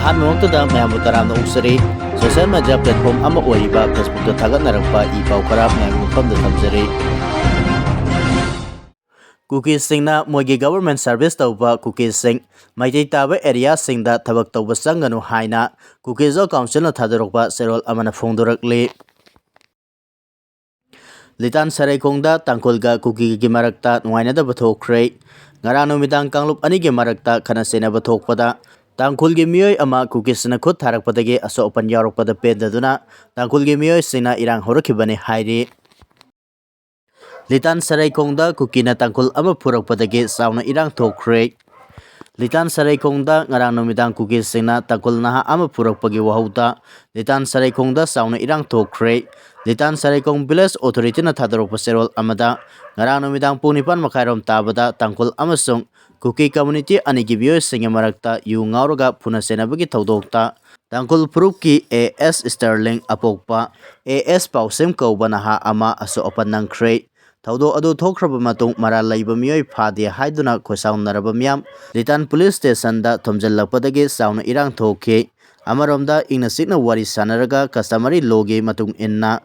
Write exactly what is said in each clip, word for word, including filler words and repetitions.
ꯑꯍꯥꯟꯕꯃꯛꯇꯗ ꯃꯌꯥꯝꯕꯨ ꯇꯔꯥꯝꯅ ꯑꯣꯛꯆꯔꯤ꯫ Social media platform ꯑꯃ ꯑꯣꯏꯔꯤꯕ Facebookꯇ ꯊꯥꯒꯠꯅꯔꯛꯄ ꯏ ꯄꯥꯎ ꯈꯔ ꯃꯌꯥꯝꯒꯤ ꯃꯐꯝꯗ ꯊꯝꯖꯔꯤ꯫ ꯀꯨꯀꯤꯁꯤꯡꯅ ꯃꯣꯏꯒꯤ government service ꯇꯧꯕ ꯀꯨꯀꯤꯁꯤꯡ ꯃꯩꯇꯩ ꯇꯥꯕ areaꯁꯤꯡꯗ ꯊꯕꯛ ꯇꯧꯕ ꯆꯪꯒꯅꯨ ꯍꯥꯏꯅ ꯀꯨꯀꯤꯖꯣ councilꯅ ꯊꯥꯗꯣꯔꯛꯄ ꯆꯦꯔꯣꯜ ꯑꯃꯅ ꯐꯣꯡꯗꯣꯔꯛꯂꯤ꯫ ꯂꯤꯇꯥꯟ ꯁꯔꯩꯈꯣꯡꯗ ꯇꯥꯡꯈꯨꯜꯒ ꯀꯨꯀꯤꯒꯤ ꯃꯔꯛꯇ ꯅꯨꯡꯉꯥꯏꯅꯗꯕ ꯊꯣꯛꯈ꯭ꯔꯦ꯫ ꯉꯔꯥꯡ ꯅꯨꯃꯤꯗꯥꯡ ꯀꯥꯡꯂꯨꯞ ꯑꯅꯤꯒꯤ ꯃꯔꯛꯇ ꯈꯠꯅ ꯆꯩꯅꯕ ꯊꯣꯛꯄꯗ ꯇꯥꯡꯈꯨꯜꯒꯤ ꯃꯤꯑꯣꯏ ꯑꯃ ꯀꯨꯀꯤꯁꯤꯡꯅ ꯈꯨꯠ ꯊꯥꯔꯛꯄꯗꯒꯤ ꯑꯁꯣꯛ ꯑꯄꯟ ꯌꯥꯎꯔꯛꯄꯗ ꯄꯦꯟꯗꯗꯨꯅ ꯇꯥꯡꯈꯨꯜꯒꯤ ꯃꯤꯑꯣꯏꯁꯤꯡꯅ ꯏꯔꯥꯡ ꯍꯧꯔꯛꯈꯤꯕꯅꯤ ꯍꯥꯏꯔꯤ꯫ ꯂꯤꯇꯥꯟ ꯁꯔꯩꯈꯣꯡꯗ ꯀꯨꯀꯤꯅ ꯇꯥꯡꯈꯨꯜ ꯑꯃ ꯐꯨꯔꯛꯄꯗꯒꯤ ꯆꯥꯎꯅ ꯏꯔꯥꯡ ꯊꯣꯛꯈ꯭ꯔꯦ꯫ ꯂꯤꯇꯥꯟ ꯁꯔꯩꯈꯣꯡꯗ ꯉꯔꯥꯡ ꯅꯨꯃꯤꯗꯥꯡ ꯀꯨꯀꯤꯁꯤꯡꯅ ꯇꯥꯡꯈꯨꯜ ꯅꯍꯥ ꯑꯃ ꯐꯨꯔꯛꯄꯒꯤ ꯋꯥꯍꯧꯗ ꯂꯤꯇꯥꯟ ꯁꯔꯩꯈꯣꯡꯗ ꯆꯥꯎꯅ ꯏꯔꯥꯡ ꯊꯣꯛꯈ꯭ꯔꯦ꯫ ꯂꯤꯇꯥꯟ ꯁꯔꯩꯈꯣꯡ village authorityꯅ ꯊꯥꯗꯣꯔꯛꯄ ꯆꯦꯔꯣꯜ ꯑꯃꯗ ꯉꯔꯥꯡ ꯅꯨꯃꯤꯗꯥꯡ ꯄꯨꯡ ꯅꯤꯄꯥꯟ ꯃꯈꯥꯏꯔꯣꯝ ꯇꯥꯕꯗ ꯇꯥꯡꯈꯨꯜ ꯑꯃꯁꯨꯡ ꯀꯨꯀꯤ community ꯑꯅꯤꯒꯤ ꯃꯤꯑꯣꯏꯁꯤꯡꯒꯤ ꯃꯔꯛꯇ ꯌꯨ ꯉꯥꯎꯔꯒ ꯐꯨꯅ ꯆꯩꯅꯕꯒꯤ ꯊꯧꯗꯣꯛꯇ ꯇꯥꯡꯈꯨꯜ ꯐꯨꯔꯨꯞꯀꯤ A S Sterling ꯑꯄꯣꯛꯄ, A S ꯄꯥꯎꯁꯦꯝ ꯀꯧꯕ ꯅꯍꯥ ꯑꯃ ꯑꯁꯣꯛ ꯑꯄꯟ ꯅꯪꯈ꯭ꯔꯦ꯫ ꯊꯧꯗꯣꯛ ꯑꯗꯨ ꯊꯣꯛꯈ꯭ꯔꯕ ꯃꯇꯨꯡ ꯃꯔꯥꯜ ꯂꯩꯕ ꯃꯤꯑꯣꯏ ꯐꯥꯗꯦ ꯍꯥꯏꯗꯨꯅ ꯈꯣꯏꯁꯥꯎꯅꯔꯕ ꯃꯤꯌꯥꯝ ꯂꯤꯇꯥꯟ police stationꯗ ꯊꯣꯝꯖꯤꯜꯂꯛꯄꯗꯒꯤ ꯆꯥꯎꯅ ꯏꯔꯥꯡ ꯊꯣꯛꯈꯤ꯫ ꯑꯃꯔꯣꯝꯗ ꯏꯪꯅ ꯆꯤꯛꯅ ꯋꯥꯔꯤ ꯁꯥꯟꯅꯔꯒ customary lawꯒꯤ ꯃꯇꯨꯡ ꯏꯟꯅ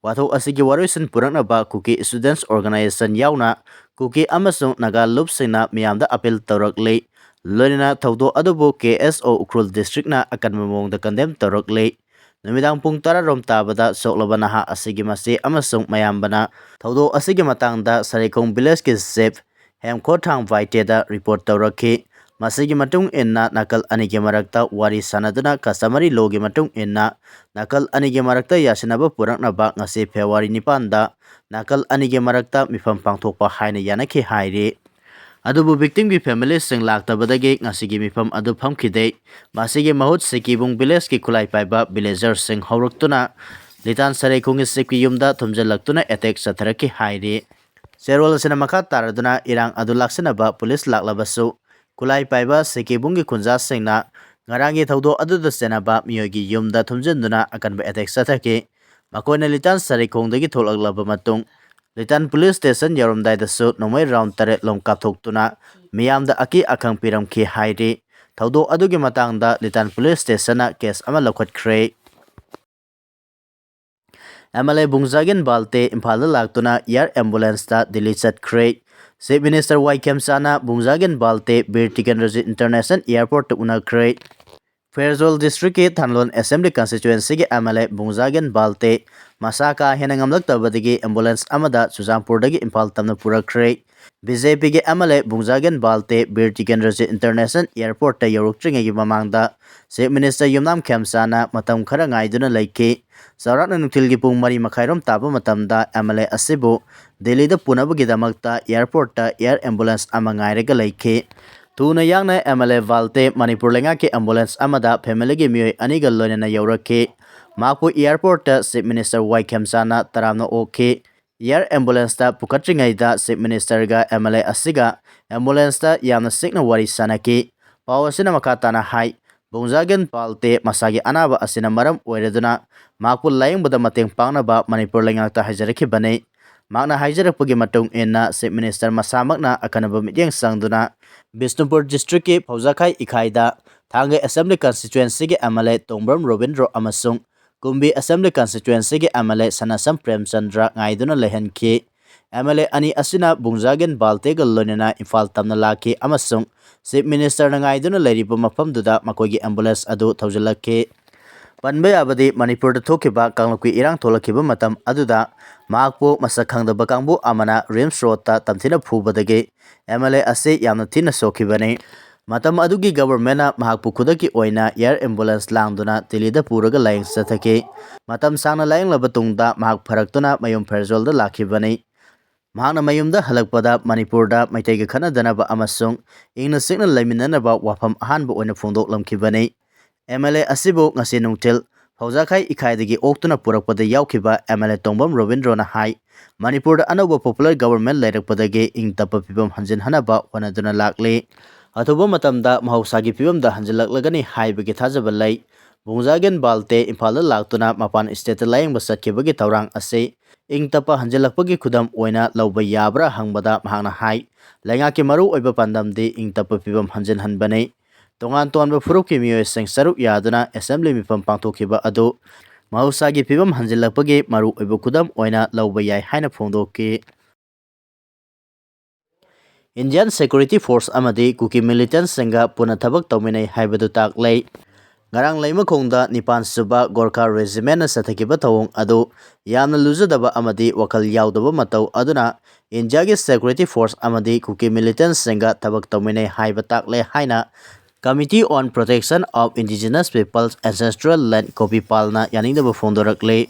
ꯋꯥꯊꯣꯛ ꯑꯁꯤꯒꯤ ꯋꯥꯔꯣꯏꯁꯤꯟ ꯄꯨꯔꯛꯅꯕ ꯀꯨꯀꯤ students organisation ꯌꯥꯎꯅ ꯀꯨꯀꯤ ꯑꯃꯁꯨꯡ ꯅꯥꯒꯥ ꯂꯨꯞꯁꯤꯡꯅ ꯃꯤꯌꯥꯝꯗ appeal ꯇꯧꯔꯛꯂꯤ꯫ ꯂꯣꯏꯅꯅ ꯊꯧꯗꯣꯛ ꯑꯗꯨꯕꯨ ꯀꯦ ꯑꯦꯁ ꯑꯣ ꯎꯈ꯭ꯔꯨꯜ districtꯅ ꯑꯀꯟꯕ ꯃꯑꯣꯡꯗ condemn ꯇꯧꯔꯛꯂꯤ꯫ ꯅꯨꯃꯤꯗꯥꯡ ꯄꯨꯡ ꯇꯔꯥ ꯔꯣꯝ ꯇꯥꯕꯗ ꯁꯣꯛꯂꯕ ꯅꯍꯥ ꯑꯁꯤꯒꯤ ꯃꯆꯦ ꯑꯃꯁꯨꯡ ꯃꯌꯥꯝꯕꯅ ꯊꯧꯗꯣꯛ ꯑꯁꯤꯒꯤ ꯃꯇꯥꯡꯗ ꯁꯔꯩꯈꯣꯡ villageꯀꯤ chief ꯍꯦꯝꯈꯣꯊꯥꯡ ꯚꯥꯏꯇꯦꯗ report ꯇꯧꯔꯛꯈꯤ꯫ ꯃꯁꯤꯒꯤ ꯃꯇꯨꯡ ꯏꯟꯅ ꯅꯥꯀꯜ ꯑꯅꯤꯒꯤ ꯃꯔꯛꯇ ꯋꯥꯔꯤ ꯁꯥꯟꯅꯗꯨꯅ customary lawꯒꯤ ꯃꯇꯨꯡ ꯏꯟꯅ ꯅꯥꯀꯜ ꯑꯅꯤꯒꯤ ꯃꯔꯛꯇ ꯌꯥꯁꯤꯟꯅꯕ ꯄꯨꯔꯛꯅꯕ ꯉꯁꯤ February ꯅꯤꯄꯥꯟꯗ ꯅꯥꯀꯜ ꯑꯅꯤꯒꯤ ꯃꯔꯛꯇ ꯃꯤꯐꯝ ꯄꯥꯡꯊꯣꯛꯄ ꯍꯥꯏꯅ ꯌꯥꯅꯈꯤ ꯍꯥꯏꯔꯤ꯫ ꯑꯗꯨꯕꯨ victimꯒꯤ familyꯁꯤꯡ ꯂꯥꯛꯇꯕꯗꯒꯤ ꯉꯁꯤꯒꯤ ꯃꯤꯐꯝ ꯑꯗꯨ ꯐꯝꯈꯤꯗꯦ꯫ ꯃꯁꯤꯒꯤ ꯃꯍꯨꯠ ꯁꯤꯀꯤꯕꯨꯡ villageꯀꯤ ꯈꯨꯠꯂꯥꯏ ꯄꯥꯏꯕ villagerꯁꯤꯡ ꯍꯧꯔꯛꯇꯨꯅ ꯂꯤꯇꯥꯟ ꯁꯔꯩꯈꯣꯡꯒꯤ chiefꯀꯤ ꯌꯨꯝꯗ ꯊꯣꯝꯖꯤꯜꯂꯛꯇꯨꯅ attack ꯆꯠꯊꯔꯛꯈꯤ ꯍꯥꯏꯔꯤ꯫ ꯆꯦꯔꯣꯜ ꯑꯁꯤꯅ ꯃꯈꯥ ꯇꯥꯔꯗꯨꯅ ꯏꯔꯥꯡ ꯑꯗꯨ ꯂꯥꯛꯁꯤꯟꯅꯕ police ꯂꯥꯛꯂꯕꯁꯨ ꯈꯨꯠꯂꯥꯏ ꯄꯥꯏꯕ ꯁꯤꯀꯤꯕꯨꯡꯒꯤ ꯈꯨꯟꯖꯥꯁꯤꯡꯅ ꯉꯔꯥꯡꯒꯤ ꯊꯧꯗꯣꯛ ꯑꯗꯨꯗ ꯆꯦꯟꯅꯕ ꯃꯤꯑꯣꯏꯒꯤ ꯌꯨꯝꯗ ꯊꯣꯝꯖꯤꯟꯗꯨꯅ ꯑꯀꯟꯕ attack ꯆꯠꯊꯈꯤ꯫ ꯃꯈꯣꯏꯅ ꯂꯤꯇꯥꯟ ꯁꯔꯩꯈꯣꯡꯗꯒꯤ ꯊꯣꯛꯂꯛꯂꯕ ꯃꯇꯨꯡ ꯂꯤꯇꯥꯟ police station ꯌꯧꯔꯝꯗꯥꯏꯗꯁꯨ ꯅꯣꯡꯃꯩ round ꯇꯔꯦꯠ ꯂꯣꯝ ꯀꯥꯞꯊꯣꯛꯇꯨꯅ ꯃꯤꯌꯥꯝꯗ ꯑꯀꯤ ꯑꯈꯪ ꯄꯤꯔꯝꯈꯤ ꯍꯥꯏꯔꯤ꯫ ꯊꯧꯗꯣꯛ ꯑꯗꯨꯒꯤ ꯃꯇꯥꯡꯗ ꯂꯤꯇꯥꯟ ꯄꯨꯂꯤꯁ ꯁ꯭ꯇꯦꯁꯟꯅ ꯀꯦꯁ ꯑꯃ ꯂꯧꯈꯠꯈ꯭ꯔꯦ꯫ M L A Bungzagin Valte ꯏꯝꯐꯥꯜꯗ ꯂꯥꯛꯇꯨꯅ ꯑꯦꯌꯔ ꯑꯦꯝꯕꯨꯂꯦꯟꯁꯇ ꯗꯤꯜꯂꯤ ꯆꯠꯈ꯭ꯔꯦ꯫ Chief minister Y Khemchand Bungzagin Valte Bir Tikendrajit international ꯑꯦꯌꯔꯄꯣꯔꯠꯇ ꯎꯅꯈ꯭ꯔꯦ꯫ ꯐꯦꯔꯖꯣꯜ ꯗꯤꯁꯇ꯭ꯔꯤꯛꯀꯤ ꯊꯥꯟꯂꯣꯟ ꯑꯦꯁꯦꯝꯕ꯭ꯂꯤ ꯀꯟꯁꯇꯤꯇ꯭ꯋꯦꯟꯁꯤꯒꯤ M L A Bungzagin Valte ꯃꯁꯥ ꯀꯥ ꯍꯦꯟꯅ ꯉꯝꯂꯛꯇꯕꯗꯒꯤ ꯑꯦꯝꯕꯨꯂꯦꯟꯁ ꯑꯃꯗ ꯆꯨꯔꯆꯥꯟꯄꯨꯔꯗꯒꯤ ꯏꯝꯐꯥꯜ ꯇꯝꯅ ꯄꯨꯔꯛꯈ꯭ꯔꯦ꯫ ꯕꯤ ꯖꯦ ꯄꯤꯒꯤ M L A Bungzagin Valte Bir Tikendrajit international ꯑꯦꯌꯔꯄꯣꯔꯠꯇ ꯌꯧꯔꯛꯇ꯭ꯔꯤꯉꯩꯒꯤ ꯃꯃꯥꯡꯗ ꯆꯤꯐ ꯃꯤꯅꯤꯁꯇꯔ ꯌꯨꯝꯅꯥꯝ ꯈꯦꯝꯆꯥꯅ ꯃꯇꯝ ꯈꯔ ꯉꯥꯏꯗꯨꯅ ꯂꯩꯈꯤ꯫ ꯆꯥꯎꯔꯥꯛꯅ ꯅꯨꯡꯊꯤꯜꯒꯤ ꯄꯨꯡ ꯃꯔꯤ ꯃꯈꯥꯏꯔꯣꯝ ꯇꯥꯕ ꯃꯇꯝꯗ ꯑꯦꯝ ꯑꯦꯜ ꯑꯦ ꯑꯁꯤꯕꯨ ꯗꯤꯜꯂꯤꯗ ꯄꯨꯅꯕꯒꯤꯗꯃꯛꯇ ꯑꯦꯌꯔꯄꯣꯔꯠꯇ ꯑꯦꯌꯔ ꯑꯦꯝꯕꯨꯂꯦꯟꯁ ꯑꯃ ꯉꯥꯏꯔꯒ ꯂꯩꯈꯤ꯫ ꯊꯨꯅ ꯌꯥꯡꯅ ꯑꯦꯝ ꯑꯦꯜ ꯑꯦ ꯕꯥꯜꯇꯦ ꯃꯅꯤꯄꯨꯔ ꯂꯩꯉꯥꯛꯀꯤ ꯑꯦꯝꯕꯨꯂꯦꯟꯁ ꯑꯃꯗ ꯐꯦꯃꯤꯂꯤꯒꯤ ꯃꯤꯑꯣꯏ ꯑꯅꯤꯒ ꯂꯣꯏꯅꯅ ꯌꯧꯔꯛꯈꯤ꯫ ꯃꯍꯥꯛꯄꯨ ꯑꯦꯌꯔꯄꯣꯔꯠꯇ ꯆꯤꯐ ꯃꯤꯅꯤꯁꯇꯔ ꯋꯥꯏ ꯈꯦꯝꯆꯥꯅ ꯇꯔꯥꯝꯅ ꯑꯣꯛꯈꯤ꯫ ꯑꯦꯌꯔ ꯑꯦꯝꯕꯨꯂꯦꯟꯁꯇ ꯄꯨꯈꯠꯇ꯭ꯔꯤꯉꯩꯗ ꯆꯤꯐ ꯃꯤꯅꯤꯁꯇꯔꯒ ꯑꯦꯝ ꯑꯦꯜ ꯑꯦ ꯑꯁꯤꯒ ꯑꯦꯝꯕꯨꯂꯦꯟꯁꯇ ꯌꯥꯝꯅ ꯆꯤꯛꯅ ꯋꯥꯔꯤ ꯁꯥꯅꯈꯤ꯫ ꯄꯥꯎ ꯑꯁꯤꯅ ꯃꯈꯥ ꯇꯥꯅ ꯍꯥꯏ, ꯕꯨꯡꯖꯥꯒꯦꯟ ꯕꯥꯜꯇꯦ ꯃꯁꯥꯒꯤ ꯑꯅꯥꯕ ꯑꯁꯤꯅ ꯃꯔꯝ ꯑꯣꯏꯔꯗꯨꯅ ꯃꯍꯥꯛꯄꯨ ꯂꯥꯌꯦꯡꯕꯗ ꯃꯇꯦꯡ ꯄꯥꯡꯅꯕ ꯃꯅꯤꯄꯨꯔ ꯂꯩꯉꯥꯛꯇ ꯍꯥꯏꯖꯔꯛꯈꯤꯕꯅꯤ꯫ ꯃꯍꯥꯛꯅ ꯍꯥꯏꯖꯔꯛꯄꯒꯤ ꯃꯇꯨꯡ ꯏꯟꯅ ꯆꯤꯐ ꯃꯤꯅꯤꯁꯇꯔ ꯃꯁꯥꯃꯛꯅ ꯑꯈꯟꯅꯕ ꯃꯤꯠꯌꯦꯡ ꯆꯪꯗꯨꯅ ꯕꯤꯁꯅꯨꯄꯨꯔ ꯗꯤꯁꯇ꯭ꯔꯤꯛꯀꯤ ꯐꯧꯖꯥꯈꯥꯏ ꯏꯈꯥꯏꯗ ꯊꯥꯡꯒ ꯑꯦꯁꯦꯝꯕ꯭ꯂꯤ ꯀꯟꯁꯇꯤꯇ꯭ꯋꯦꯟꯁꯤꯒꯤ ꯑꯦꯝ ꯑꯦꯜ ꯑꯦ ꯇꯣꯡꯕ꯭ꯔꯝ ꯔꯣꯕꯤꯟꯗ꯭ꯔꯣ ꯑꯃꯁꯨꯡ ꯀꯨꯝꯕꯤ ꯑꯦꯁꯦꯝꯕ꯭ꯂꯤ ꯀꯟꯁꯇꯤꯇ꯭ꯋꯦꯟꯁꯤꯒꯤ ꯑꯦꯝ ꯑꯦꯜ ꯑꯦ ꯁꯅꯥꯁꯝ ꯄ꯭ꯔꯦꯝꯆꯟꯗ꯭ꯔ ꯉꯥꯏꯗꯨꯅ ꯂꯩꯍꯟꯈꯤ꯫ ꯑꯦꯝ ꯑꯦꯜ ꯑꯦ ꯑꯅꯤ ꯑꯁꯤꯅ ꯕꯨꯡꯖꯥꯒꯦꯟ ꯕꯥꯜꯇꯦꯒ ꯂꯣꯏꯅꯅ ꯏꯝꯐꯥꯜ ꯇꯝꯅ ꯂꯥꯛꯈꯤ ꯑꯃꯁꯨꯡ ꯆꯤꯐ ꯃꯤꯅꯤꯁꯇꯔꯅ ꯉꯥꯏꯗꯨꯅ ꯂꯩꯔꯤꯕ ꯃꯐꯝꯗꯨꯗ ꯃꯈꯣꯏꯒꯤ ꯑꯦꯝꯕꯨꯂꯦꯟꯁ ꯑꯗꯨ ꯊꯧꯖꯤꯜꯂꯛꯈꯤ꯫ ꯄꯟꯕ ꯌꯥꯕꯗꯤ ꯃꯅꯤꯄꯨꯔꯗ ꯊꯣꯛꯈꯤꯕ ꯀꯥꯡꯂꯨꯞꯀꯤ ꯏꯔꯥꯡ ꯊꯣꯛꯂꯛꯈꯤꯕ ꯃꯇꯝ ꯑꯗꯨꯗ ꯃꯍꯥꯛꯄꯨ ꯃꯁꯛ ꯈꯪꯗꯕ ꯀꯥꯡꯕꯨ ꯑꯃꯅ ꯔꯤꯝꯁ ꯔꯣꯗꯇ ꯇꯝꯊꯤꯅ ꯐꯨꯕꯗꯒꯤ ꯑꯦꯝ ꯑꯦꯜ ꯑꯦ ꯑꯁꯤ ꯌꯥꯝꯅ ꯊꯤꯅ ꯁꯣꯛꯈꯤꯕꯅꯤ꯫ ꯃꯇꯝ ꯑꯗꯨꯒꯤ ꯒꯕꯔꯃꯦꯟꯅ ꯃꯍꯥꯛꯄꯨ ꯈꯨꯗꯛꯀꯤ ꯑꯣꯏꯅ ꯑꯦꯌꯔ ꯑꯦꯝꯕꯨꯂꯦꯟꯁ ꯂꯥꯡꯗꯨꯅ ꯗꯤꯜꯂꯤꯗ ꯄꯨꯔꯒ ꯂꯥꯌꯦꯡ ꯆꯠꯊꯈꯤ꯫ ꯃꯇꯝ ꯁꯥꯡꯅ ꯂꯥꯌꯦꯡꯂꯕ ꯇꯨꯡꯗ ꯃꯍꯥꯛ ꯐꯔꯛꯇꯨꯅ ꯃꯌꯨꯝ ꯐꯦꯔꯖꯣꯜꯗ ꯂꯥꯛꯈꯤꯕꯅꯤ꯫ ꯃꯍꯥꯛꯅ ꯃꯌꯨꯝꯗ ꯍꯜꯂꯛꯄꯗ ꯃꯅꯤꯄꯨꯔꯗ ꯃꯩꯇꯩꯒ ꯈꯠꯅꯗꯅꯕ ꯑꯃꯁꯨꯡ ꯏꯪꯅ ꯆꯤꯛꯅ ꯂꯩꯃꯤꯟꯅꯅꯕ ꯋꯥꯐꯝ ꯑꯍꯥꯟꯕ ꯑꯣꯏꯅ ꯐꯣꯡꯗꯣꯛꯂꯝꯈꯤꯕꯅꯤ꯫ ꯑꯦꯝ ꯑꯦꯜ ꯑꯦ ꯑꯁꯤꯕꯨ ꯉꯁꯤ ꯅꯨꯡꯊꯤꯜ ꯐꯧꯖꯥꯈꯥꯏ ꯏꯈꯥꯏꯗꯒꯤ ꯑꯣꯛꯇꯨꯅ ꯄꯨꯔꯛꯄꯗ ꯌꯥꯎꯈꯤꯕ ꯑꯦꯝ ꯑꯦꯜ ꯑꯦ ꯇꯣꯡꯕꯝ ꯔꯣꯕꯤꯟꯗ꯭ꯔꯣꯅ ꯍꯥꯏ, ꯃꯅꯤꯄꯨꯔꯗ ꯑꯅꯧꯕ ꯄꯣꯄꯨꯂꯔ ꯒꯕꯔꯃꯦꯟ ꯂꯩꯔꯛꯄꯗꯒꯤ ꯏꯪ ꯇꯞꯄ ꯐꯤꯕꯝ ꯍꯟꯖꯤꯟꯍꯟꯅꯕ ꯍꯣꯠꯅꯗꯨꯅ ꯂꯥꯛꯂꯤ꯫ ꯑꯊꯨꯕ ꯃꯇꯝꯗ ꯃꯍꯧꯁꯥꯒꯤ ꯐꯤꯕꯝꯗ ꯍꯟꯖꯤꯜꯂꯛꯂꯒꯅꯤ ꯍꯥꯏꯕꯒꯤ ꯊꯥꯖꯕ ꯂꯩ꯫ ꯕꯨꯡꯖꯥꯒꯦꯟ ꯕꯥꯜꯇꯦ ꯏꯝꯐꯥꯜꯗ ꯂꯥꯛꯇꯨꯅ ꯃꯄꯥꯟ ꯁ꯭ꯇꯦꯠꯇ ꯂꯥꯌꯦꯡꯕ ꯆꯠꯈꯤꯕꯒꯤ ꯊꯧꯔꯥꯡ ꯑꯁꯤ ꯏꯪ ꯇꯞꯄ ꯍꯟꯖꯤꯜꯂꯛꯄꯒꯤ ꯈꯨꯗꯝ ꯑꯣꯏꯅ ꯂꯧꯕ ꯌꯥꯕ꯭ꯔꯥ ꯍꯪꯕꯗ ꯃꯍꯥꯛꯅ ꯍꯥꯏ, ꯂꯩꯉꯥꯛꯀꯤ ꯃꯔꯨꯑꯣꯏꯕ ꯄꯥꯟꯗꯝꯗꯤ ꯏꯪ ꯇꯞꯄ ꯐꯤꯕꯝ ꯍꯟꯖꯤꯟꯍꯟꯕꯅꯤ꯫ ꯇꯣꯉꯥꯟ ꯇꯣꯉꯥꯟꯕ ꯐꯨꯔꯨꯞꯀꯤ ꯃꯤꯑꯣꯏꯁꯤꯡ ꯁꯔꯨꯛ ꯌꯥꯗꯨꯅ ꯑꯦꯁꯦꯝꯕ꯭ꯂꯤ ꯃꯤꯐꯝ ꯄꯥꯡꯊꯣꯛꯈꯤꯕ ꯑꯗꯨ ꯃꯍꯧꯁꯥꯒꯤ ꯐꯤꯕꯝ ꯍꯟꯖꯤꯜꯂꯛꯄꯒꯤ ꯃꯔꯨꯑꯣꯏꯕ ꯈꯨꯗꯝ ꯑꯣꯏꯅ ꯂꯧꯕ ꯌꯥꯏ ꯍꯥꯏꯅ ꯐꯣꯡꯗꯣꯛꯈꯤ꯫ ꯏꯟꯗꯤꯌꯥꯟ ꯁꯦꯀ꯭ꯌꯨꯔꯤꯇꯤ ꯐꯣꯔꯁ ꯑꯃꯗꯤ ꯀꯨꯀꯤ ꯃꯤꯂꯤꯇꯦꯟꯁꯤꯡꯒ ꯄꯨꯟꯅ ꯊꯕꯛ ꯇꯧꯃꯤꯟꯅꯩ ꯍꯥꯏꯕꯗꯨ ꯇꯥꯛꯂꯦ꯫ ꯉꯔꯥꯡ ꯂꯩꯃꯈꯣꯡꯗ ꯅꯤꯄꯥꯟ ꯁꯨꯕ ꯒꯣꯔꯈꯥ ꯔꯦꯖꯤꯃꯦꯟꯅ ꯆꯠꯊꯈꯤꯕ ꯊꯧꯑꯣꯡ ꯑꯗꯨ ꯌꯥꯝꯅ ꯂꯨꯖꯗꯕ ꯑꯃꯗꯤ ꯋꯥꯈꯜ ꯌꯥꯎꯗꯕ ꯃꯇꯧ ꯑꯗꯨꯅ ꯏꯟꯗꯤꯌꯥꯒꯤ ꯁꯦꯀ꯭ꯌꯨꯔꯤꯇꯤ ꯐꯣꯔꯁ ꯑꯃꯗꯤ ꯀꯨꯀꯤ ꯃꯤꯂꯤꯇꯦꯟꯁꯤꯡꯒ ꯊꯕꯛ ꯇꯧꯃꯤꯟꯅꯩ ꯍꯥꯏꯕ ꯇꯥꯛꯂꯦ ꯍꯥꯏꯅ Committee on Protection of Indigenous Peoples Ancestral Land ꯀꯣꯄꯤꯄꯥꯜꯅ ꯌꯥꯅꯤꯡꯗꯕ ꯐꯣꯡꯗꯣꯔꯛꯂꯤ꯫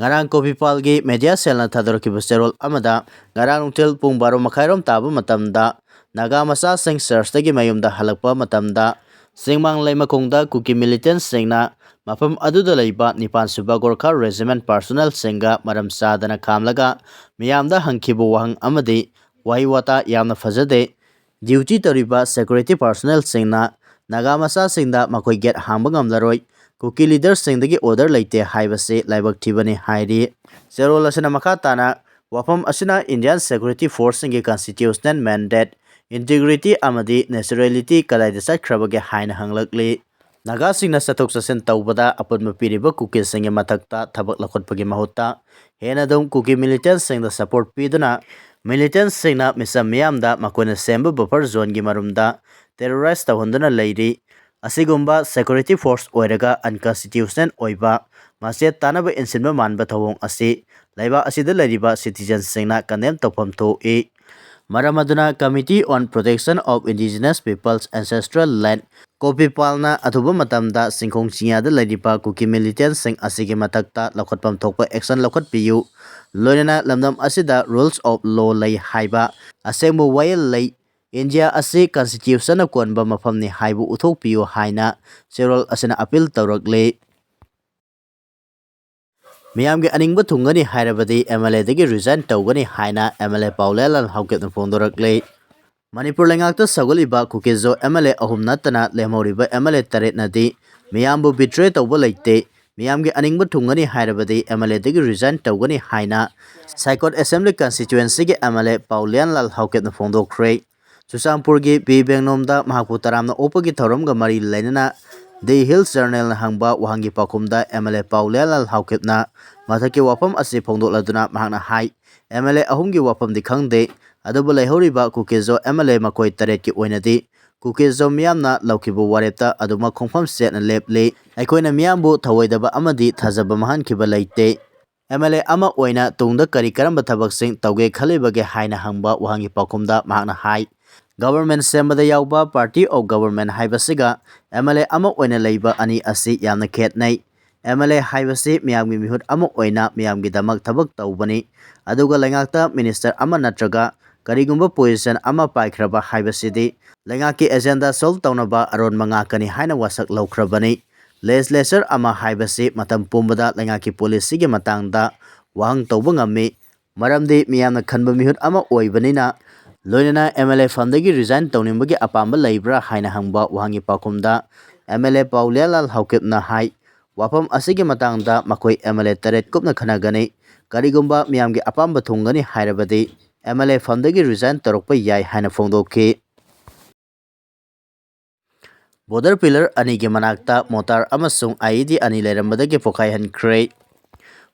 ꯉꯔꯥꯡ ꯀꯣꯄꯤꯄꯥꯜꯒꯤ ꯃꯦꯗꯤꯌꯥ ꯁꯦꯜꯅ ꯊꯥꯗꯣꯔꯛꯈꯤꯕ ꯆꯦꯔꯣꯜ ꯑꯃꯗ ꯉꯔꯥꯡ ꯅꯨꯡꯊꯤꯜ ꯄꯨꯡ ꯕꯥꯔꯣ ꯃꯈꯥꯏꯔꯣꯝ ꯇꯥꯕ ꯃꯇꯝꯗ ꯅꯥꯒꯥ ꯃꯆꯥꯁꯤꯡ ꯆꯔꯆꯇꯒꯤ ꯃꯌꯨꯝꯗ ꯍꯜꯂꯛꯄ ꯃꯇꯝꯗ ꯆꯤꯡꯃꯥꯡ ꯂꯩꯃꯈꯣꯡꯗ ꯀꯨꯀꯤ ꯃꯤꯂꯤꯇꯦꯟꯁꯤꯡꯅ ꯃꯐꯝ ꯑꯗꯨꯗ ꯂꯩꯕ ꯅꯤꯄꯥꯟ ꯁꯨꯕ ꯒꯣꯔꯈꯥ ꯔꯦꯖꯤꯃꯦꯟ ꯄꯥꯔꯁꯣꯅꯦꯜꯁꯤꯡꯒ ꯃꯔꯝ ꯆꯥꯗꯅ ꯈꯥꯝꯂꯒ ꯃꯤꯌꯥꯝꯗ ꯍꯪꯈꯤꯕ ꯋꯥꯍꯪ ꯑꯃꯗꯤ ꯋꯥꯍꯩ ꯋꯥꯇꯥ ꯌꯥꯝꯅ ꯐꯖꯗꯦ꯫ ꯗ꯭ꯌꯨꯇꯤ ꯇꯧꯔꯤꯕ ꯁꯦꯀ꯭ꯌꯨꯔꯤꯇꯤ ꯄꯥꯔꯁꯣꯅꯦꯜꯁꯤꯡꯅ ꯅꯥꯒꯥ ꯃꯆꯥꯁꯤꯡꯗ ꯃꯈꯣꯏ ꯒꯦꯠ ꯍꯥꯡꯕ ꯉꯝꯂꯔꯣꯏ, ꯀꯨꯀꯤ ꯂꯤꯗꯔꯁꯤꯡꯗꯒꯤ ꯑꯣꯔꯗꯔ ꯂꯩꯇꯦ ꯍꯥꯏꯕꯁꯤ ꯂꯥꯏꯕꯛ ꯊꯤꯕꯅꯤ ꯍꯥꯏꯔꯤ꯫ ꯆꯦꯔꯣꯜ ꯑꯁꯤꯅ ꯃꯈꯥ ꯇꯥꯅ ꯋꯥꯐꯝ ꯑꯁꯤꯅ ꯏꯟꯗꯤꯌꯥꯟ ꯁꯦꯀ꯭ꯌꯨꯔꯤꯇꯤ ꯐꯣꯔꯁꯁꯤꯡꯒꯤ ꯀꯟꯁꯇꯤꯇ꯭ꯌꯨꯁꯅꯦꯜ ꯃꯦꯟꯗꯦꯠ, ꯏꯟꯇꯤꯒ꯭ꯔꯤꯇꯤ ꯑꯃꯗꯤ ꯅꯦꯆꯔꯦꯂꯤꯇꯤ ꯀꯗꯥꯏꯗ ꯆꯠꯈ꯭ꯔꯕꯒꯦ ꯍꯥꯏꯅ ꯍꯪꯂꯛꯂꯤ꯫ ꯅꯥꯒꯥꯁꯤꯡꯅ ꯆꯠꯊꯣꯛ ꯆꯠꯁꯤꯟ ꯇꯧꯕꯗ ꯑꯄꯨꯟꯕ ꯄꯤꯔꯤꯕ ꯀꯨꯀꯤꯁꯤꯡꯒꯤ ꯃꯊꯛꯇ ꯊꯕꯛ ꯂꯧꯈꯠꯄꯒꯤ ꯃꯍꯨꯠꯇ ꯍꯦꯟꯅ ꯑꯗꯨꯝ ꯀꯨꯀꯤ ꯃꯤꯂꯤꯇꯦꯟꯁꯤꯡꯗ ꯁꯄꯣꯔꯠ ꯄꯤꯗꯨꯅ ꯃꯤꯂꯤꯇꯦꯟꯁꯤꯡꯅ ꯃꯤꯆꯝ ꯃꯤꯌꯥꯝꯗ ꯃꯈꯣꯏꯅ ꯁꯦꯝꯕ ꯕꯐꯔ ꯖꯣꯟꯒꯤ ꯃꯔꯨꯝꯗ ꯇꯦꯔꯣꯔꯥꯏꯁ ꯇꯧꯍꯟꯗꯨꯅ ꯂꯩꯔꯤ꯫ ꯑꯁꯤꯒꯨꯝꯕ ꯁꯦꯀ꯭ꯌꯨꯔꯤꯇꯤ ꯐꯣꯔꯁ ꯑꯣꯏꯔꯒ ꯑꯟꯀꯟꯁꯇꯤꯇ꯭ꯌꯨꯁꯅꯦꯜ ꯑꯣꯏꯕ ꯃꯆꯦꯠ ꯇꯥꯅꯕ ꯏꯟꯁꯤꯟꯕ ꯃꯥꯟꯕ ꯊꯧꯑꯣꯡ ꯑꯁꯤ ꯂꯩꯕꯥꯛ ꯑꯁꯤꯗ ꯂꯩꯔꯤꯕ ꯁꯤꯇꯤꯖꯟꯁꯤꯡꯅ ꯀꯟꯗꯦꯝ ꯇꯧꯐꯝ ꯊꯣꯛꯏ꯫ ꯃꯔꯝ ꯑꯗꯨꯅ Committee on Protection of Indigenous Peoples Ancestral Land ꯀꯣꯄꯤꯄꯥꯜꯅ ꯑꯊꯨꯕ ꯃꯇꯝꯗ ꯆꯤꯡꯈꯣꯡ ꯆꯤꯡꯌꯥꯗ ꯂꯩꯔꯤꯕ ꯀꯨꯀꯤ ꯃꯤꯂꯤꯇꯦꯟꯁꯤꯡ ꯑꯁꯤꯒꯤ ꯃꯊꯛꯇ ꯂꯧꯈꯠꯐꯝ ꯊꯣꯛꯄ ꯑꯦꯛꯁꯟ ꯂꯧꯈꯠꯄꯤꯌꯨ꯫ ꯂꯣꯏꯅꯅ ꯂꯝꯗꯝ ꯑꯁꯤꯗ rules of law ꯂꯩ ꯍꯥꯏꯕ ꯑꯁꯦꯡꯕ ꯋꯥꯌꯦꯜ ꯂꯩ꯫ ꯏꯟꯗꯤꯌꯥ ꯑꯁꯤ ꯀꯟꯁꯇꯤꯇ꯭ꯌꯨꯁꯟꯅ ꯀꯣꯟꯕ ꯃꯐꯝꯅꯤ ꯍꯥꯏꯕ ꯎꯠꯊꯣꯛꯄꯤꯌꯨ ꯍꯥꯏꯅ ꯆꯦꯔꯣꯜ ꯑꯁꯤꯅ ꯑꯄꯤꯜ ꯇꯧꯔꯛꯂꯤ꯫ ꯃꯤꯌꯥꯝꯒꯤ ꯑꯅꯤꯡꯕ ꯊꯨꯡꯒꯅꯤ ꯍꯥꯏꯔꯕꯗꯤ ꯑꯦꯝ ꯑꯦꯜ ꯑꯦꯗꯒꯤ ꯔꯤꯖꯥꯏꯟ ꯇꯧꯒꯅꯤ ꯍꯥꯏꯅ ꯑꯦꯝ ꯑꯦꯜ ꯑꯦ ꯄꯥꯎꯂꯦꯟꯂꯥꯜ ꯍꯥꯎꯀꯤꯞꯅ ꯐꯣꯡꯗꯣꯔꯛꯂꯤ꯫ ꯃꯅꯤꯄꯨꯔ ꯂꯩꯉꯥꯛꯇ ꯁꯧꯒꯠꯂꯤꯕ ꯀꯨꯀꯤꯖꯣ ꯑꯦꯝ ꯑꯦꯜ ꯑꯦ ꯑꯍꯨꯝ ꯅꯠꯇꯅ ꯂꯦꯝꯍꯧꯔꯤꯕ ꯑꯦꯝ ꯑꯦꯜ ꯑꯦ ꯇꯔꯦꯠꯅꯗꯤ ꯃꯤꯌꯥꯝꯕꯨ ꯕꯤꯇ꯭ꯔꯦ ꯇꯧꯕ ꯂꯩꯇꯦ꯫ ꯃꯤꯌꯥꯝꯒꯤ ꯑꯅꯤꯡꯕ ꯊꯨꯡꯒꯅꯤ ꯍꯥꯏꯔꯕꯗꯤ ꯑꯦꯝ ꯑꯦꯜ ꯑꯦꯗꯒꯤ ꯔꯤꯖꯥꯏꯟ ꯇꯧꯒꯅꯤ ꯍꯥꯏꯅ ꯁꯥꯏꯀꯣꯠ ꯑꯦꯁꯦꯝꯕ꯭ꯂꯤ ꯀꯟꯁꯇꯤꯇ꯭ꯋꯦꯟꯁꯤꯒꯤ ꯑꯦꯝ ꯑꯦꯜ ꯑꯦ ꯄꯥꯎꯂꯦꯟꯂꯥꯜ ꯍꯥꯎꯀꯤꯞꯅ ꯐꯣꯡꯗꯣꯛꯈ꯭ꯔꯦ꯫ ꯆꯨꯔꯆꯥꯟꯄꯨꯔꯒꯤ ꯕꯤ ꯕꯦꯡꯅꯣꯝꯗ ꯃꯍꯥꯛꯄꯨ ꯇꯔꯥꯝꯅ ꯑꯣꯛꯄꯒꯤ ꯊꯧꯔꯝꯒ ꯃꯔꯤ ꯂꯩꯅꯅ The Hill Journalꯅ ꯍꯪꯕ ꯋꯥꯍꯪꯒꯤ ꯄꯥꯎꯈꯨꯝꯗ MLA ꯄꯥꯎ ꯂꯤꯌꯥꯂꯥꯜ ꯍꯥꯎꯀꯤꯞꯅ ꯃꯊꯛꯀꯤ ꯋꯥꯐꯝ ꯑꯁꯤ ꯐꯣꯡꯗꯣꯛꯂꯗꯨꯅ ꯃꯍꯥꯛꯅ ꯍꯥꯏ, MLA ꯑꯍꯨꯝꯒꯤ ꯋꯥꯐꯝꯗꯤ ꯈꯪꯗꯦ, ꯑꯗꯨꯕꯨ ꯂꯩꯍꯧꯔꯤꯕ ꯀꯨꯀꯤꯖꯣ MLA ꯃꯈꯣꯏ ꯇꯔꯦꯠꯀꯤ ꯑꯣꯏꯅꯗꯤ ꯀꯨꯀꯤꯖꯣ ꯃꯤꯌꯥꯝꯅ ꯂꯧꯈꯤꯕ ꯋꯥꯔꯦꯞꯇ ꯑꯗꯨꯃꯛ ꯈꯣꯡꯐꯝ ꯆꯦꯠꯅ ꯂꯦꯞꯂꯤ꯫ ꯑꯩꯈꯣꯏꯅ ꯃꯤꯌꯥꯝꯕꯨ ꯊꯧꯑꯣꯏꯗꯕ ꯑꯃꯗꯤ ꯊꯥꯖꯕ ꯃꯥꯡꯍꯟꯈꯤꯕ ꯂꯩꯇꯦ꯫ MLA ꯑꯃ ꯑꯣꯏꯅ ꯇꯨꯡꯗ ꯀꯔꯤ ꯀꯔꯝꯕ ꯊꯕꯛꯁꯤꯡ ꯇꯧꯒꯦ ꯈꯜꯂꯤꯕꯒꯦ ꯍꯥꯏꯅ ꯍꯪꯕ ꯋꯥꯍꯪꯒꯤ ꯄꯥꯎꯈꯨꯝꯗ ꯃꯍꯥꯛꯅ ꯍꯥꯏ, Government ꯁꯦꯝꯕꯗ ꯌꯥꯎꯕ Party of Government ꯍꯥꯏꯕꯁꯤꯒ MLA ꯑꯃ ꯑꯣꯏꯅ ꯂꯩꯕ ꯑꯅꯤ ꯑꯁꯤ ꯌꯥꯝꯅ ꯈꯦꯠꯅꯩ꯫ MLA ꯍꯥꯏꯕꯁꯤ ꯃꯤꯌꯥꯝꯒꯤ ꯃꯤꯍꯨꯠ ꯑꯃ ꯑꯣꯏꯅ ꯃꯤꯌꯥꯝꯒꯤꯗꯃꯛ ꯊꯕꯛ ꯇꯧꯕꯅꯤ꯫ ꯑꯗꯨꯒ ꯂꯩꯉꯥꯛꯇ minister ꯑꯃ ꯅꯠꯇ꯭ꯔꯒ ꯀꯔꯤꯒꯨꯝꯕ position ꯑꯃ ꯄꯥꯏꯈ꯭ꯔꯕ ꯍꯥꯏꯕꯁꯤꯗꯤ ꯂꯩꯉꯥꯛꯀꯤ agenda solve ꯇꯧꯅꯕ ꯑꯔꯣꯟꯕ ꯉꯥꯛꯀꯅꯤ ꯍꯥꯏꯅ ꯋꯥꯁꯛ ꯂꯧꯈ꯭ꯔꯕꯅꯤ꯫ Legislature ꯑꯃ ꯍꯥꯏꯕꯁꯤ ꯃꯇꯝ ꯄꯨꯝꯕꯗ ꯂꯩꯉꯥꯛꯀꯤ policyꯒꯤ ꯃꯇꯥꯡꯗ ꯋꯥꯍꯪ ꯇꯧꯕ ꯉꯝꯃꯤ, ꯃꯔꯝꯗꯤ ꯃꯤꯌꯥꯝꯅ ꯈꯟꯕ ꯃꯤꯍꯨꯠ ꯑꯃ ꯑꯣꯏꯕꯅꯤꯅ꯫ ꯂꯣꯏꯅꯅ MLA ꯐꯝꯗꯒꯤ resign ꯇꯧꯅꯤꯡꯕꯒꯤ ꯑꯄꯥꯝꯕ ꯂꯩꯕ꯭ꯔꯥ ꯍꯥꯏꯅ ꯍꯪꯕ ꯋꯥꯍꯪꯒꯤ ꯄꯥꯎꯈꯨꯝꯗ MLA ꯄꯥꯎ ꯂꯤꯌꯥꯂꯥꯜ ꯍꯥꯎꯀꯤꯞꯅ ꯍꯥꯏ, ꯋꯥꯐꯝ ꯑꯁꯤꯒꯤ ꯃꯇꯥꯡꯗ ꯃꯈꯣꯏ MLA ꯇꯔꯦꯠ ꯀꯨꯞꯅ ꯈꯟꯅꯒꯅꯤ꯫ ꯀꯔꯤꯒꯨꯝꯕ ꯃꯤꯌꯥꯝꯒꯤ ꯑꯄꯥꯝꯕ ꯊꯨꯡꯒꯅꯤ ꯍꯥꯏꯔꯕꯗꯤ MLA ꯐꯝꯗꯒꯤ resign ꯇꯧꯔꯛꯄ ꯌꯥꯏ ꯍꯥꯏꯅ ꯐꯣꯡꯗꯣꯛꯈꯤ꯫ Border pillar ꯑꯅꯤꯒꯤ ꯃꯅꯥꯛꯇ mortar ꯑꯃꯁꯨꯡ IED ꯑꯅꯤ ꯂꯩꯔꯝꯕꯗꯒꯤ ꯄꯣꯈꯥꯏꯍꯟꯈ꯭ꯔꯦ꯫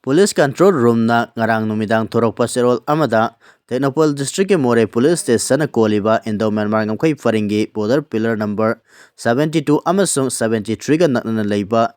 Police control roomꯅ ꯉꯔꯥꯡ ꯅꯨꯃꯤꯗꯥꯡ ꯊꯣꯔꯛꯄ ꯆꯦꯔꯣꯜ ꯑꯃꯗ ꯇꯦꯡꯅꯧꯄꯜ districtꯀꯤ ꯃꯣꯔꯦ police stationꯅ ꯀꯣꯜꯂꯤꯕ Indo-Myanmar ꯉꯝꯈꯩ ꯄꯔꯤꯡꯒꯤ border pillar number seventy two ꯑꯃꯁꯨꯡ seventy threeꯒ ꯅꯛꯅꯅ ꯂꯩꯕ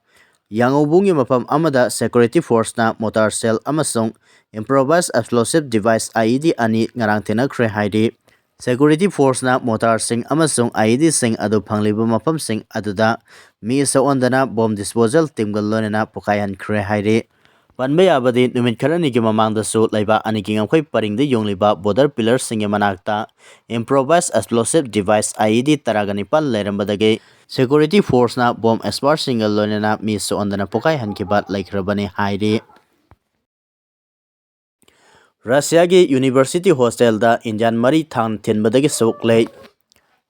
ꯌꯥꯉꯧꯕꯨꯡꯒꯤ ꯃꯐꯝ ꯑꯃꯗ security forceꯅ mortar shell ꯑꯃꯁꯨꯡ improvised explosive device IED ꯑꯅꯤ ꯉꯔꯥꯡ ꯊꯦꯡꯅꯈ꯭ꯔꯦ ꯍꯥꯏꯔꯤ꯫ Security forceꯅ mortarꯁꯤꯡ ꯑꯃꯁꯨꯡ IEDꯁꯤꯡ ꯑꯗꯨ ꯐꯪꯂꯤꯕ ꯃꯐꯝꯁꯤꯡ ꯑꯗꯨꯗ ꯃꯤ ꯁꯣꯛꯍꯟꯗꯅ bomb disposal teamꯒ ꯂꯣꯏꯅꯅ ꯄꯣꯈꯥꯏꯍꯟꯈ꯭ꯔꯦ ꯍꯥꯏꯔꯤ꯫ ꯄꯟꯕ ꯌꯥꯕꯗꯤ, ꯅꯨꯃꯤꯠ ꯈꯔꯅꯤꯒꯤ ꯃꯃꯥꯡꯗꯁꯨ ꯂꯩꯕꯥꯛ ꯑꯅꯤꯒꯤ ꯉꯝꯈꯩ ꯄꯔꯤꯡꯗ ꯌꯣꯡꯂꯤꯕ border pillarꯁꯤꯡꯒꯤ ꯃꯅꯥꯛꯇ improvised explosive device IED ꯇꯔꯥꯒ ꯅꯤꯄꯥꯟ ꯂꯩꯔꯝꯕꯗꯒꯤ security forceꯅ bomb expertꯁꯤꯡꯒ ꯂꯣꯏꯅꯅ ꯃꯤ ꯁꯣꯛꯍꯟꯗꯅ ꯄꯣꯈꯥꯏꯍꯟꯈꯤꯕ ꯂꯩꯈ꯭ꯔꯕꯅꯤ ꯍꯥꯏꯔꯤ꯫ ꯔꯁꯤꯌꯥꯒꯤ university hostelꯗ Indian ꯃꯔꯤ ꯊꯥꯡ ꯊꯤꯟꯕꯗꯒꯤ ꯁꯣꯛꯂꯦ꯫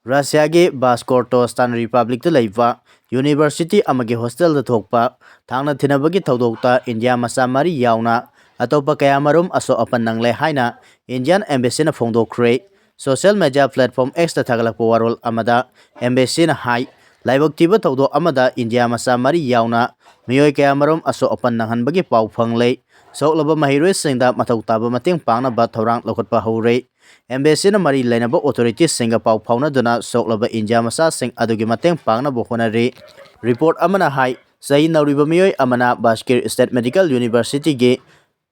ꯔꯁꯤꯌꯥꯒꯤ ꯕꯥꯁꯀꯣꯔꯇꯣꯁꯇꯥꯟ Republicꯇ ꯂꯩꯕ university ꯑꯃꯒꯤ hostelꯗ ꯊꯣꯛꯄ ꯊꯥꯡꯅ ꯊꯤꯟꯅꯕꯒꯤ ꯊꯧꯗꯣꯛꯇ ꯏꯟꯗꯤꯌꯥ ꯃꯆꯥ ꯃꯔꯤ ꯌꯥꯎꯅ ꯑꯇꯣꯞꯄ ꯀꯌꯥꯃꯔꯨꯝ ꯑꯁꯣꯛ ꯑꯄꯟ ꯅꯪꯂꯦ ꯍꯥꯏꯅ Indian embassyꯅ ꯐꯣꯡꯗꯣꯛꯈ꯭ꯔꯦ꯫ Social media platform X ꯇ ꯊꯥꯒꯠꯂꯛꯄ ꯋꯥꯔꯣꯜ ꯑꯃꯗ ꯑꯦꯝꯕꯦꯁꯤꯅ ꯍꯥꯏ, ꯂꯥꯏꯕꯛ ꯊꯤꯕ ꯊꯧꯗꯣꯛ ꯑꯃꯗ ꯏꯟꯗꯤꯌꯥ ꯃꯆꯥ ꯃꯔꯤ ꯌꯥꯎꯅ ꯃꯤꯑꯣꯏ ꯀꯌꯥꯃꯔꯨꯝ ꯑꯁꯣꯛ ꯑꯄꯟ ꯅꯪꯍꯟꯕꯒꯤ ꯄꯥꯎ ꯐꯪꯂꯦ꯫ ꯁꯣꯛꯂꯕ ꯃꯍꯩꯔꯣꯏꯁꯤꯡꯗ ꯃꯊꯧ ꯇꯥꯕ ꯃꯇꯦꯡ ꯄꯥꯡꯅꯕ ꯊꯧꯔꯥꯡ ꯂꯧꯈꯠꯄ ꯍꯧꯔꯦ꯫ ꯑꯦꯝꯕꯦꯁꯤꯅ ꯃꯔꯤ ꯂꯩꯅꯕ ꯑꯣꯊꯣꯔꯤꯇꯤꯁꯤꯡꯒ ꯄꯥꯎ ꯐꯥꯎꯅꯗꯨꯅ ꯁꯣꯛꯂꯕ ꯏꯟꯗꯤꯌꯥ ꯃꯆꯥꯁꯤꯡ ꯑꯗꯨꯒꯤ ꯃꯇꯦꯡ ꯄꯥꯡꯅꯕ ꯍꯣꯠꯅꯔꯤ꯫ ꯔꯤꯄꯣꯔꯠ ꯑꯃꯅ ꯍꯥꯏ, ꯆꯍꯤ ꯅꯧꯔꯤꯕ ꯃꯤꯑꯣꯏ ꯑꯃꯅ ꯕꯥꯁꯀꯤꯔ ꯁ꯭ꯇꯦꯠ ꯃꯦꯗꯤꯀꯦꯜ ꯌꯨꯅꯤꯚꯔꯁꯤꯇꯤꯒꯤ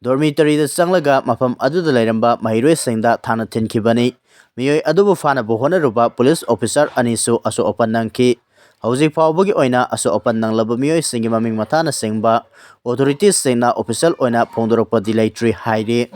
ꯗꯣꯔꯃꯤꯇꯔꯤꯗ ꯆꯪꯂꯒ ꯃꯐꯝ ꯑꯗꯨꯗ ꯂꯩꯔꯝꯕ ꯃꯍꯩꯔꯣꯏꯁꯤꯡꯗ ꯊꯥꯅ ꯊꯤꯟꯈꯤꯕꯅꯤ꯫ ꯃꯤꯑꯣꯏ ꯑꯗꯨꯕꯨ ꯐꯥꯅꯕ ꯍꯣꯠꯅꯔꯨꯕ ꯄꯨꯂꯤꯁ ꯑꯣꯐꯤꯁꯥꯔ ꯑꯅꯤꯁꯨ ꯑꯁꯣꯛ ꯑꯄꯟ ꯅꯪꯈꯤ꯫ ꯍꯧꯖꯤꯛ ꯐꯥꯎꯕꯒꯤ ꯑꯣꯏꯅ ꯑꯁꯣꯛ ꯑꯄꯟ ꯅꯪꯂꯕ ꯃꯤꯑꯣꯏꯁꯤꯡꯒꯤ ꯃꯃꯤꯡ ꯃꯊꯥꯅꯆꯤꯡꯕ ꯑꯣꯊꯣꯔꯤꯇꯤꯁꯁꯤꯡꯅ ꯑꯣꯐꯤꯁꯤꯌꯦꯜ ꯑꯣꯏꯅ ꯐꯣꯡꯗꯣꯔꯛꯄꯗꯤ ꯂꯩꯇ꯭ꯔꯤ ꯍꯥꯏꯔꯤ꯫